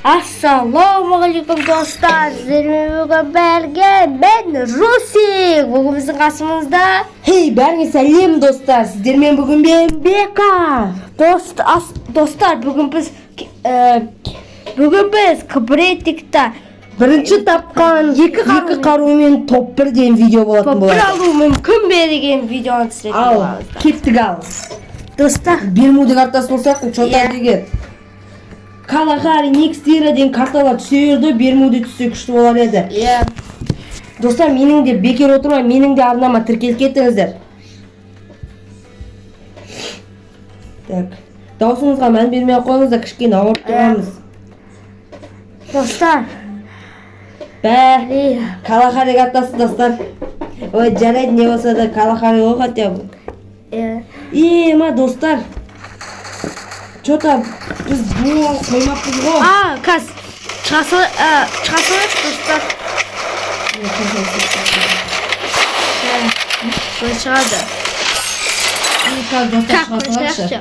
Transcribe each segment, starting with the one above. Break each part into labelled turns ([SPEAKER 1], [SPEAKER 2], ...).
[SPEAKER 1] Ассалаумағалейкум, достар! Сіздермен бүгін бірге мен, Русик. Бүгін біздің қасымызда
[SPEAKER 2] Хей, бәріңе сәлем, достар! Сіздермен бүгін мен, Бека.
[SPEAKER 1] Достар, бүгін біз Кбретикта
[SPEAKER 2] Бірінші тапқан екі қарумен топ 1 деген видео болатын
[SPEAKER 1] бір
[SPEAKER 2] болады.
[SPEAKER 1] Алу мүмкін бе деген видеоны түсіретін
[SPEAKER 2] Ал,
[SPEAKER 1] боламыз.
[SPEAKER 2] Кеттік ал.
[SPEAKER 1] Достар,
[SPEAKER 2] Бермуда картасы болсақ, что-то
[SPEAKER 1] Иә.
[SPEAKER 2] Деген. Калахари, Некстира деген карталар түсе берді, Бермуда түссе күшті болар еді.
[SPEAKER 1] Иә.
[SPEAKER 2] Достар, менің де бекер отырмай, менің де арнама тіркеліп кетіңіздер. Так, дауысымызға мән бермей ақ қойыңыздар, кішкене ауырып тұрамыз.
[SPEAKER 1] Достар,
[SPEAKER 2] Бә,
[SPEAKER 1] е,
[SPEAKER 2] Калахари картасы, достар. Ой, жарайды, не болса да Калахари ғой хотя бы.
[SPEAKER 1] Иә.
[SPEAKER 2] Е, ма, достар. Что-то біз дуо қоймаппыз ғой.
[SPEAKER 1] А, қазір шыға салайықшы, достар. Иә, былай шығады.
[SPEAKER 2] Қазір, достар,
[SPEAKER 1] Как
[SPEAKER 2] шыға салайықшы.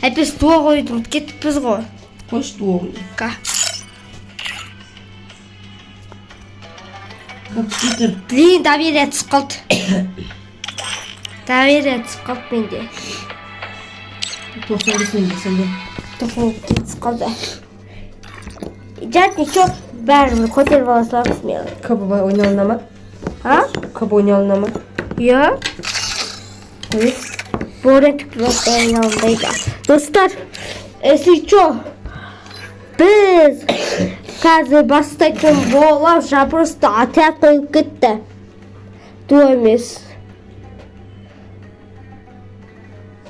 [SPEAKER 1] Әпес, дуа қоюды ұмытып кетіппіз ғой.
[SPEAKER 2] Қойшы дуо.
[SPEAKER 1] Ка.
[SPEAKER 2] Компьютер.
[SPEAKER 1] Блин, доверие түсіп қалды. Доверие түсіп қалды менде.
[SPEAKER 2] 95 мың 95.
[SPEAKER 1] 92 түсіп қалды. Жарайды, ничего, бәрібір көтеріп ала саламыз мен.
[SPEAKER 2] КБ ойналына ма?
[SPEAKER 1] А?
[SPEAKER 2] КБ ойналына ма?
[SPEAKER 1] Иә.
[SPEAKER 2] Қой.
[SPEAKER 1] Боретик просто ойналынбайды. Достар, если чё, біз қазір бастайтын боламыз. Просто отряд қойып кетті. Дуа емес.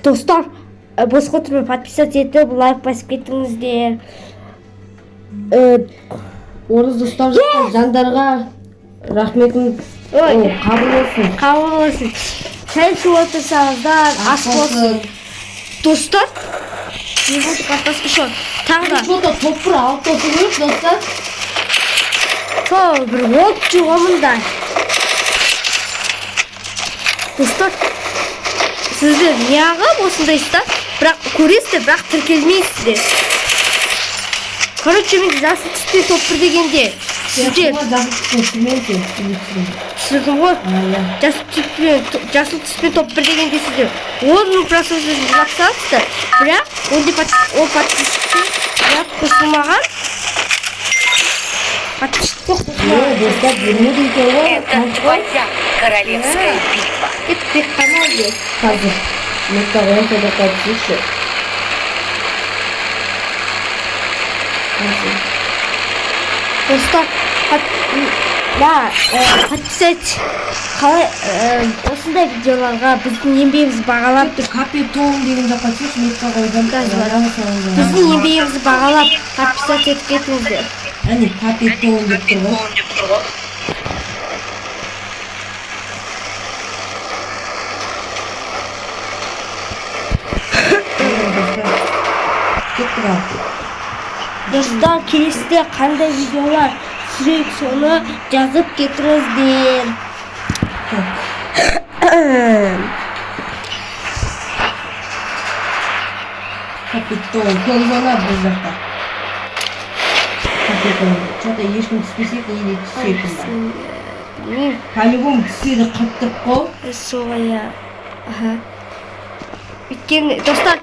[SPEAKER 1] Достар, босқа отырмай подписаться етіп, лайк басып кетіңіздер.
[SPEAKER 2] Ораза ұстап жатқан жандарға рахметім.
[SPEAKER 1] Ой.
[SPEAKER 2] О, қабыл болсын.
[SPEAKER 1] Қабыл болсын. Шай ішіп отырсаңыздар, ас болсын. Достар, не болды картасы еще тағы да.
[SPEAKER 2] Что-то топ бір алып тосу керек, достар.
[SPEAKER 1] Сол бір от жүр ғой мында. Достар, сіздер неғып осындайсыздар, бірақ көресіздер, бірақ тіркелмейсіздер. Короче, мен жасыл түспен топ бір дегенде сіздер
[SPEAKER 2] Жасыл түспен түсірмеймін сен. Или түсірмеймін.
[SPEAKER 1] Түсірдім ғой.
[SPEAKER 2] А, иә.
[SPEAKER 1] Жасыл түспен топ бір дегенде сіздер 10 000 просмотр жинап салыпсыздар, бірақ ол подписчиктер бірақ қосылмаған, подписчик қосылмаған.
[SPEAKER 2] Е, достар, Бермуда екен ғой.
[SPEAKER 3] Это твоя королевская битва.
[SPEAKER 1] Кеттік, бек қамайды.
[SPEAKER 2] Қазір. Метка қоямын, сол жаққа түсейікші. Қазір.
[SPEAKER 1] Достар, подписать қалай, осындай видеоларға біздің еңбегімізді бағалап,
[SPEAKER 2] Кетті, Капитон деген жаққа түсейікші, метка қойдым.
[SPEAKER 1] Қазір бар.
[SPEAKER 2] Жаңа салынды.
[SPEAKER 1] Біздің еңбегімізді бағалап, подписать етіп кетіңіздер.
[SPEAKER 2] Әне, Капитон деп тұр ғой. Е, достар. Кеттік ал.
[SPEAKER 1] Достар, келесіде қандай видеолар түсірейік, соны жазып кетіңіздер.
[SPEAKER 2] Так. Капитон. Көк зона бұл жақта. Капитон. Что-то ешкім түспесек или түсетін ба?
[SPEAKER 1] Білмеймін.
[SPEAKER 2] По-любому түседі, қырып тұрып қой.
[SPEAKER 1] Сол, иә. Аха. Өйткені, достар,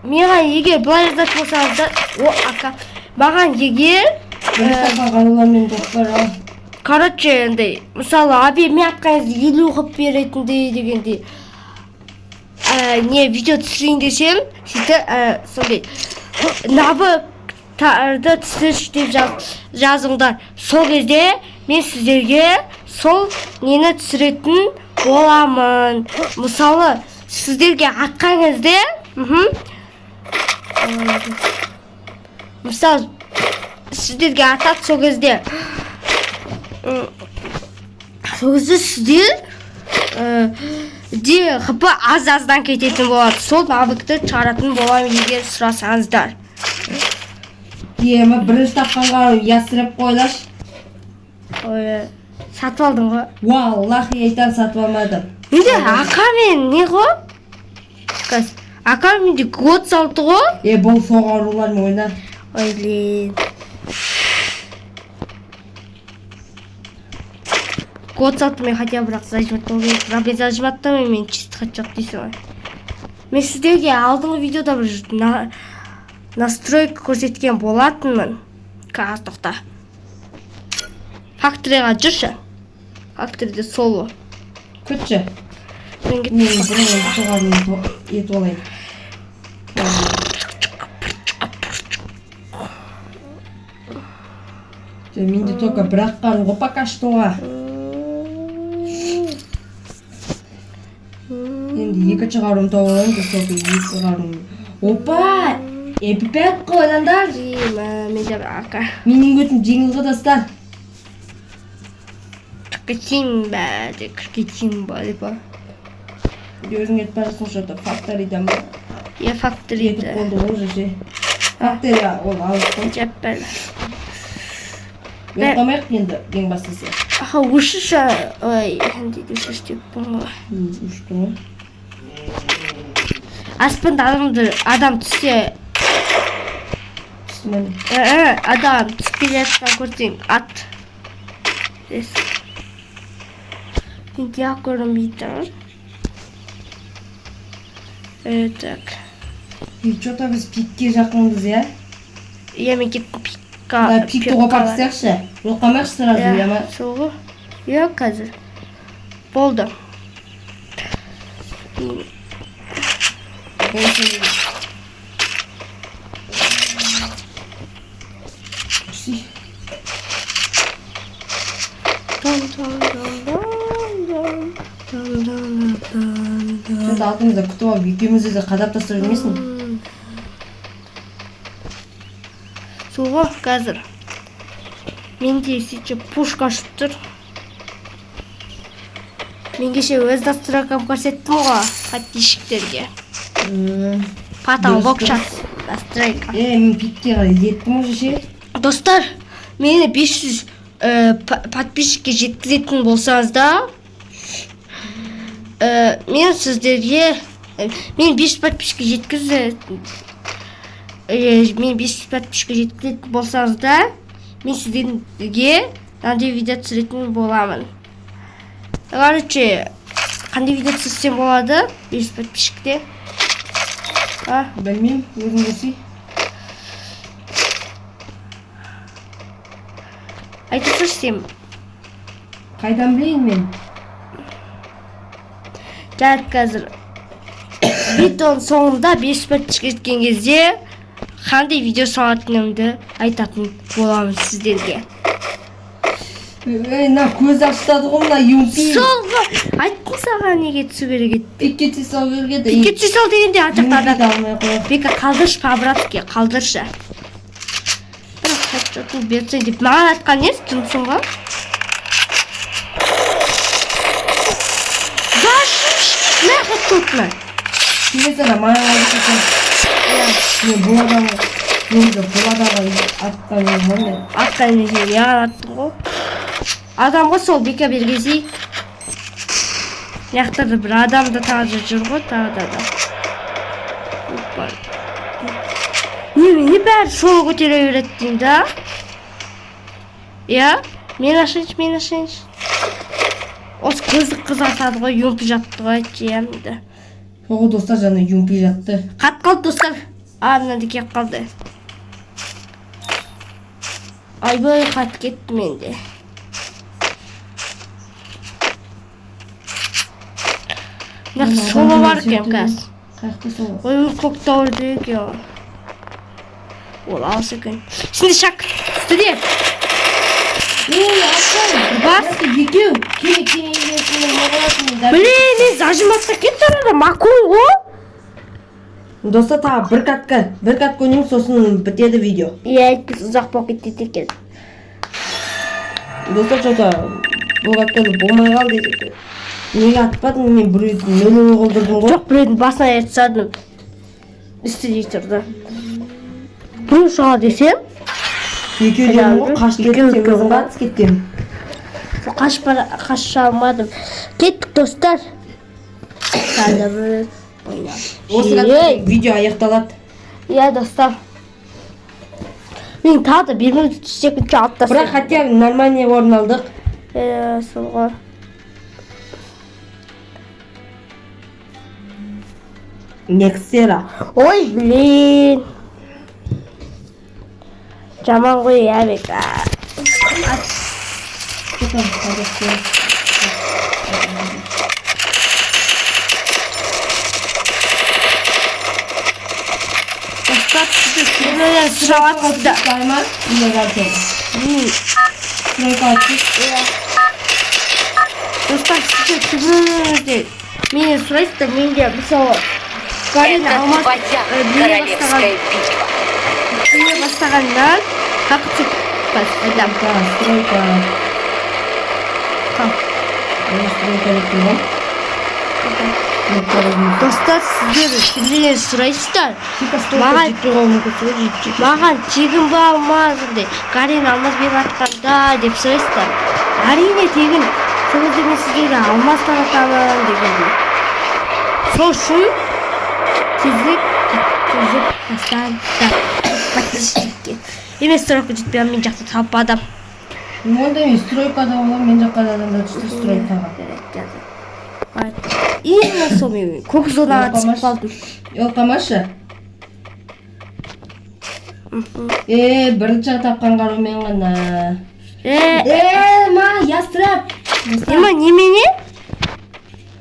[SPEAKER 1] маған егер былай жазатын болсаңыздар, о, ака, маған егер
[SPEAKER 2] Бірінші тапқан қарулармен топ бар ал.
[SPEAKER 1] Короче, андай, мысалы, аби, мен атқан кезде 50 қылып беретіндей дегендей, не видео түсірейін десем, сөйтіп, сондай навыктарды түсірші деп жазыңдар. Сол кезде мен сіздерге сол нені түсіретін боламын. Мысалы, сіздерге атқан кезде, мысалы, сіздерге атады, сол кезде сіздер де хп аз аздан кететін болады. Сол навыкты шығаратын боламын, егер сұрасаңыздар.
[SPEAKER 2] Ема, бірінші тапқан қару ясырап қойлаш.
[SPEAKER 1] Ой, сатып алдың ғой.
[SPEAKER 2] Уаллахи айтамын, сатып алмадым.
[SPEAKER 1] Менде АК мен не ғой? Қазір Ака, менде год салды ғой.
[SPEAKER 2] Е, бұл соға арулармен ойна.
[SPEAKER 1] Ой, блин. Год салды, мен хотя бы бірақ зажиматтау керек. Бірақ мен зажиматтамаймын, мен чисто хедшот дейсің ғой. Мен сіздерге алдыңғы видеода бір настройка көрсеткен болатынмын. Қазір, тоқта. Факториға жүрші. Факториде соло.
[SPEAKER 2] Күтші.
[SPEAKER 1] Мен
[SPEAKER 2] Мен
[SPEAKER 1] кеттім.
[SPEAKER 2] бұрын соғарымды етіп алайын. Жоқ, менде только бір ақ қару ғой пока что ға. Енді екінші қаруым тауып алайын да, сол екі қаруым. Опа! MP5 қой, адамдар.
[SPEAKER 1] Деймін, менде бір ака.
[SPEAKER 2] Менің көтім жеңіл ғой, достар.
[SPEAKER 1] Кіріп кетейін бе деп, кіріп кетейін ба деп.
[SPEAKER 2] Өзің кетіп бара жатсың что-то факторидан ба?
[SPEAKER 1] Иә,
[SPEAKER 2] Жетіп
[SPEAKER 1] факториді.
[SPEAKER 2] болды ғой уже ше. Фактория ол алыс қой.
[SPEAKER 1] Жеп.
[SPEAKER 2] Өліп қалмайық енді ең бастысы.
[SPEAKER 1] Аха, өшірші. Ой, дейді, өшірші деппін ғой.
[SPEAKER 2] Ұшты ғой.
[SPEAKER 1] Аспанда адам түссе,
[SPEAKER 2] Түсті міне.
[SPEAKER 1] Адам түсіп келе жатқан көрсең, ат. Неге көрінбейді? Так.
[SPEAKER 2] И что-то біз пикке жақынбыз, иә?
[SPEAKER 1] Иә, мен кеттім пикка.
[SPEAKER 2] Да, пикті қопарып тастайықшы. Өліп қалмайықшы сразу, иә ма?
[SPEAKER 1] Иә, сол ғой. Иә, қазір. Болды.
[SPEAKER 2] Пси.
[SPEAKER 1] Дам, дам, дам, дам, дам. Дам, дам, дам, дам.
[SPEAKER 2] Что-то алдымызда күтіп алып, екеумізді де қадап тастап жүрмесін.
[SPEAKER 1] Сол ғой, қазір. Менде сөйтіп пушка ұшып тұр. Мен кеше өз настройкам көрсеттім ғой подписчиктерге. Потолок
[SPEAKER 2] Дұрыс,
[SPEAKER 1] шат настройка.
[SPEAKER 2] Е, мен пикке қарай жеттім уже ше.
[SPEAKER 1] Достар, мені 500 подписчикке жеткізетін болсаңыздар, мен сіздерге мен 500 подписчикке мен 500 подписчикке жеткізетін болсаңыздар, мен сіздерге мынандай видео түсіретін боламын. Короче, қандай видео түсірсем болады 500 подписчикте? А?
[SPEAKER 2] Білмеймін, өзің көрсей.
[SPEAKER 1] Айта салшы сен.
[SPEAKER 2] Қайдан білейін мен?
[SPEAKER 1] Жарайды, қазір видеоның соңында 500 подписчик жеткен кезде қандай видео салатынымды айтатын боламын сіздерге.
[SPEAKER 2] Ей, мына көз ашытады ғой мына юмпи.
[SPEAKER 1] Сол ғой, айттым саған, неге түсу керек еді.
[SPEAKER 2] Пикке түсе салу керек еді.
[SPEAKER 1] Пикке түсе сал дегенде ана жақта
[SPEAKER 2] Юмпиді
[SPEAKER 1] адам.
[SPEAKER 2] алмай қояйық.
[SPEAKER 1] Бека, қалдыршы, по-братски қалдыршы. Бірақ хедшотын берсең деп маған атқан несі, жынсың ғой. Зажим, мә хедшотны.
[SPEAKER 2] Келесі ана маған алып кеткен. Мен бұл адамға, негізі бұл адамға атқан едім ғой мен.
[SPEAKER 1] Атқан несі, маған аттың ғой. Адам ғой сол, Бека, бергезей. Мына жақта да бір адам да тағы да жүр ғой, тағы да адам. Опа. Немене бәрі сол көтере береді деймін да? Иә? Мен ашайыншы, мен ашайыншы. Осы көзді қызартады ғой, юмпи жатты ғой, жемді.
[SPEAKER 2] Сол достар, жаңа юмпи жатты.
[SPEAKER 1] Қат қалды, достар. А, мынандай келіп қалды. Айбай, қат кетті менде. Мына жақта соло бар екен қазір.
[SPEAKER 2] Қаяқта соло?
[SPEAKER 1] Ой, көктауырда екен ол. Ол алыс екен. Үстінде шак. Үстінде.
[SPEAKER 2] Ей, атқан!
[SPEAKER 1] Бас.
[SPEAKER 2] Екеу! Кеме, кеме, кеме, не қыласың? Да.
[SPEAKER 1] Блин, мен зажиматта кетті арада. Макон ғой.
[SPEAKER 2] Достар, тағы бір катка, бір катка ойнаймыз, сосын бітеді видео.
[SPEAKER 1] Иә, әйтпесе ұзақ болып кетеді екен.
[SPEAKER 2] Достар, что-то бұл каткада болмай қалды. Неге атпадың? Мен біреуді нөл қылдырдым ғой.
[SPEAKER 1] Жоқ, біреудің басына аяқ тастадым. Үстінде тұрды. Біреу шыға десем,
[SPEAKER 2] Екеу дедім ғой, қашып
[SPEAKER 1] Екеу
[SPEAKER 2] кетті, сен
[SPEAKER 1] екен
[SPEAKER 2] өзің
[SPEAKER 1] ғой.
[SPEAKER 2] қатысып кеткен.
[SPEAKER 1] Қашып бара, қаша алмадым. Кеттік, достар. Тағы да бір Ойнап.
[SPEAKER 2] Осы видео аяқталады.
[SPEAKER 1] Иә, достар. Мен тағы да 1 минут 3 секундша алып
[SPEAKER 2] Бірақ
[SPEAKER 1] тастадым.
[SPEAKER 2] хотя бы нормальный орын алдық.
[SPEAKER 1] Сол ғой.
[SPEAKER 2] Нексера.
[SPEAKER 1] Ой, блин. Жаман ғой, иә, Бека. Достар, сіздер кейбіреулер сұрап жатсыздар.
[SPEAKER 2] Сайман, Стройка түсіп.
[SPEAKER 1] Достар, сіздер кейбіреулеріңізде мені сұрайсыздар, менде мысалы Гарина
[SPEAKER 3] Это
[SPEAKER 1] алмас
[SPEAKER 3] твоя
[SPEAKER 1] билей бастаған,
[SPEAKER 3] королевская битва.
[SPEAKER 1] билей бастағаннан қақып бас айтамын.
[SPEAKER 2] Стройка.
[SPEAKER 1] Қақ.
[SPEAKER 2] Стройка деп тұрған.
[SPEAKER 1] Достар, сіздер кейбіреулер сұрайсыздар.
[SPEAKER 2] Маған жетпей қалуы мүмкін, сол жетпей.
[SPEAKER 1] Маған тегін ба алмаз андай Гарина алмаз беріп жатқанда деп сұрайсыздар. Әрине тегін. Сол кезде мен сіздерге алмаз таратамын дегендей. Сол үшін тезірек жеткізіп тастаңыздар подписчикке. Емес, стройка жетпей, мен жақта толпа адам.
[SPEAKER 2] Онда емес, стройкада боламын, мен жаққа да адамдар түсті стройкаға.
[SPEAKER 1] Именно сол мен көк зонаға түсіп қалдым.
[SPEAKER 2] Ел қамашы. Бірінші тапқан қарумен ғана. Ма, ястреб.
[SPEAKER 1] Ема, немене?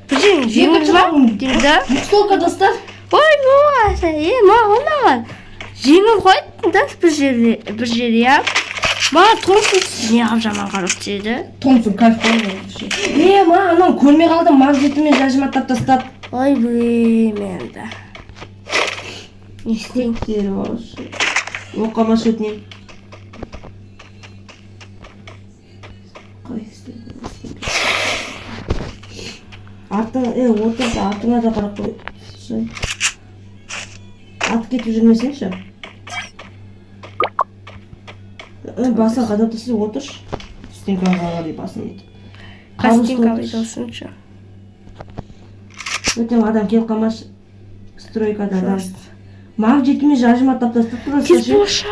[SPEAKER 1] Бір жерің жеңіл
[SPEAKER 2] Екінші
[SPEAKER 1] ма?
[SPEAKER 2] раунд.
[SPEAKER 1] Деймін да.
[SPEAKER 2] Двухстволка, достар.
[SPEAKER 1] Ой, маған маған жеңіл ғой да бір жерде, бір жер, иә. Маған Томпсон түсті, неғып жаман қарап түседі?
[SPEAKER 2] Томпсон кайф қой. Ма, анау көрмей қалдым, маг жетімен жажыматтап тастады.
[SPEAKER 1] Ой, блин, енді. Не істейін?
[SPEAKER 2] Оқамашы, өтінемін. Артың, отыр да, артыңа да қарап қой. Ат кетіп жүрмесеңші. Басын қадап тастап отыршы. Стенкаға қарай басын етіп.
[SPEAKER 1] Кастинг болсыншы.
[SPEAKER 2] Өтем адам келіп қалмашы. Стройкада адам. Маг жетімен жажыматтап тастап
[SPEAKER 1] Тез
[SPEAKER 2] просто.
[SPEAKER 1] болшы.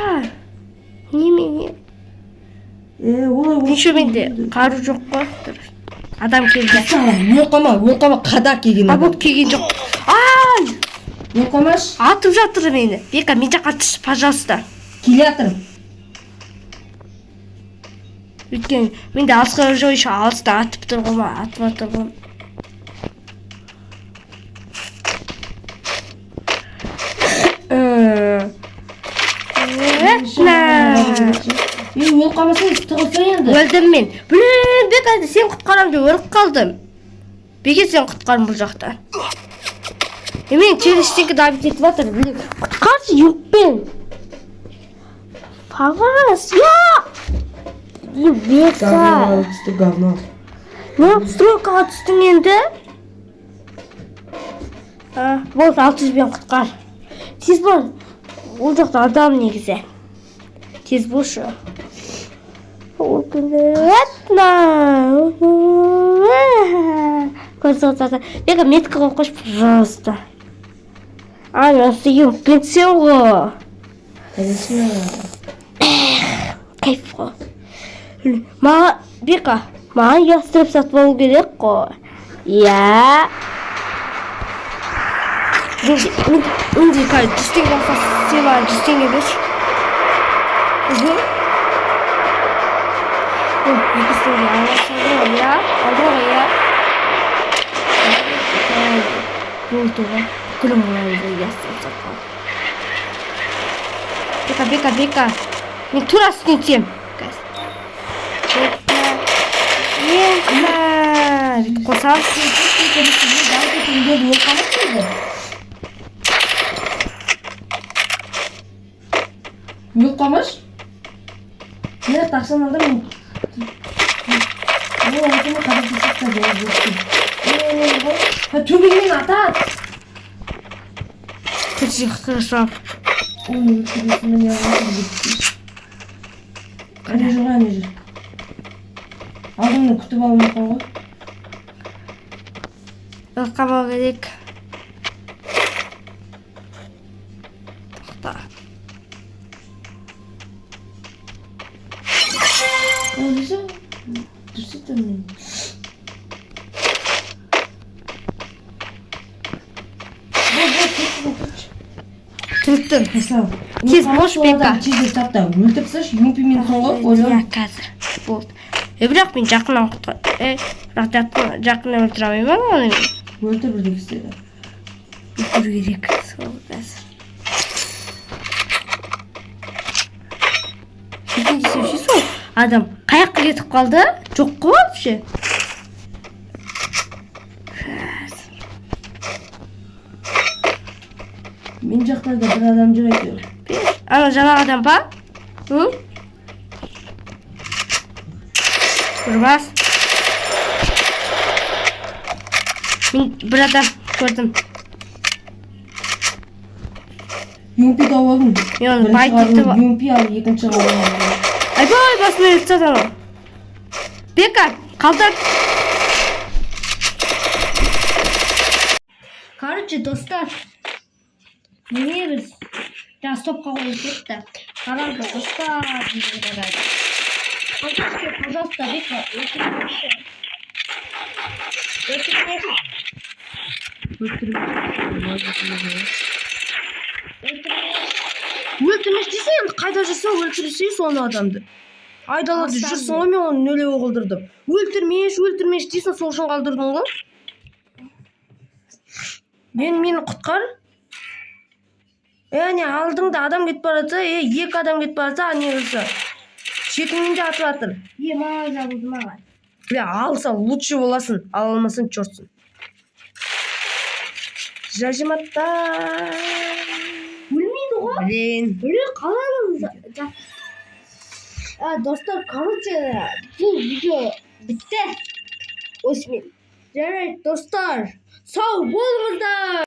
[SPEAKER 1] Немене?
[SPEAKER 2] Олай олай.
[SPEAKER 1] Еще менде қару жоқ қой. Дұрыс. Адам келді.
[SPEAKER 2] Өліп қалма, өліп қалма, қада келген
[SPEAKER 1] А
[SPEAKER 2] адам.
[SPEAKER 1] вот келген жоқ. Ай!
[SPEAKER 2] Өліп қалмашы.
[SPEAKER 1] Атып жатыр мені. Бека, мен жаққа түс, пожалуйста.
[SPEAKER 2] Келе жатырмын.
[SPEAKER 1] Өйткені менде алысқа жоқ, еще алыста атып тұр ғой, атып жатыр ғой.
[SPEAKER 2] Өліп қалмасаң, тығылса енді.
[SPEAKER 1] Өлдім мен. Блин, Бека, сен құтқарамын деп өліп қалдым. Беке, сен құтқарым бұл жақта. Мен через стенка давить етіп жатыр. Блин, құтқаршы юбпен. Фавас, я! Бека.
[SPEAKER 2] Түсті говно.
[SPEAKER 1] Не, стройкаға түстің енді? Болды, 600-бен құтқар. Тез бол. Ол жақта адам негізі. Тез болшы. Бека, метка қойып қойшы, пожалуйста. Ай, осы юбпен сен ғой.
[SPEAKER 2] Конечно.
[SPEAKER 1] Кайф қой. Маған, Бека, маған ястреб сатып алу керек қой. Иә. Менде қазір 100 теңге болса, сен маған 100 теңге берші. О, 200 теңге аласың ғой, иә? Алдың ғой, иә? Болды ғой. Бүкілін қоямын ғой, ястреб сатып алып. Бека, Бека, Бека. Мен тура үстіне түсемін. Қазір. Бека. Бека. Бүйтіп қосамыз.
[SPEAKER 2] Өліп қалмашы енді. Өліп қалмашы. Мен ақшаны алдым. О, отыма қадап тастады. Төбеңнен атады.
[SPEAKER 1] Тірші, хорошо.
[SPEAKER 2] Ой, өлтіресің, міне аласың деп. Ана жүр ғой, ана жүр. Алдыңды күтіп алу мүмкін ғой.
[SPEAKER 1] Өліп қалмау керек.
[SPEAKER 2] Өлтірсе мен. Бол, бол, кетші, кетші.
[SPEAKER 1] Түріктім.
[SPEAKER 2] Қайсау.
[SPEAKER 1] Тез болшы, Бека.
[SPEAKER 2] Тез тап та өлтіріп тасташы, юмпимен соң ғой,
[SPEAKER 1] Иә,
[SPEAKER 2] ойлан.
[SPEAKER 1] қазір. Болды. Е, бірақ мен жақыннан құтқа. Е, бірақ жақыннан өлтіре алмаймын ба оны мен?
[SPEAKER 2] Өлтір бірдеңе істеді.
[SPEAKER 1] Өлтіру керек. Сол қазір. Шіркін десеуші сол адам қай жаққа кетіп қалды? Жоқ қой вообще.
[SPEAKER 2] Мен жақта да бір адам жүр әйтеуір.
[SPEAKER 1] Ана жаңағы адам ба? Ы? Бір бас. Мен бір адам көрдім.
[SPEAKER 2] Юмпи тауып алдым.
[SPEAKER 1] Мен оны
[SPEAKER 2] Бірінші
[SPEAKER 1] байт
[SPEAKER 2] қаруым
[SPEAKER 1] етіп
[SPEAKER 2] юмпи, ал екінші қаруым.
[SPEAKER 1] Айбай, басымнан өліп тастады анау. Бека, қалдыр. Короче, достар, міне біз жаңа стопқа қойып кетті. Қараңдар, достар, бізге қарайды. Пожалуйста, пожалуйста, Бека, өлтірмеші. Өлтірмеші. Өлтірмеші.
[SPEAKER 2] Өлтірмеш дейсің енді, қайда жүрсің, өлтірсей соны адамды. Айдалада жүрсің ғой, мен оны нөлеу қылдырдым. Өлтірмеш, өлтірмеш дейсің, сол үшін қалдырдым ғой. Мені құтқар. Е, не алдыңда адам кетіп бара жатса, е, екі адам кетіп бара жатса, не қылса. Шетіңнен де атып жатыр.
[SPEAKER 1] Е, маған жабылды маған.
[SPEAKER 2] Бля, алса лучше боласың, ала алмасаң чертсің. Жажиматта.
[SPEAKER 1] Өлмейді ғой.
[SPEAKER 2] Блин.
[SPEAKER 1] Өле қаламыз. А, достар, короче, бұл видео бітті. Осымен. Жарайды, достар. Сау болыңыздар.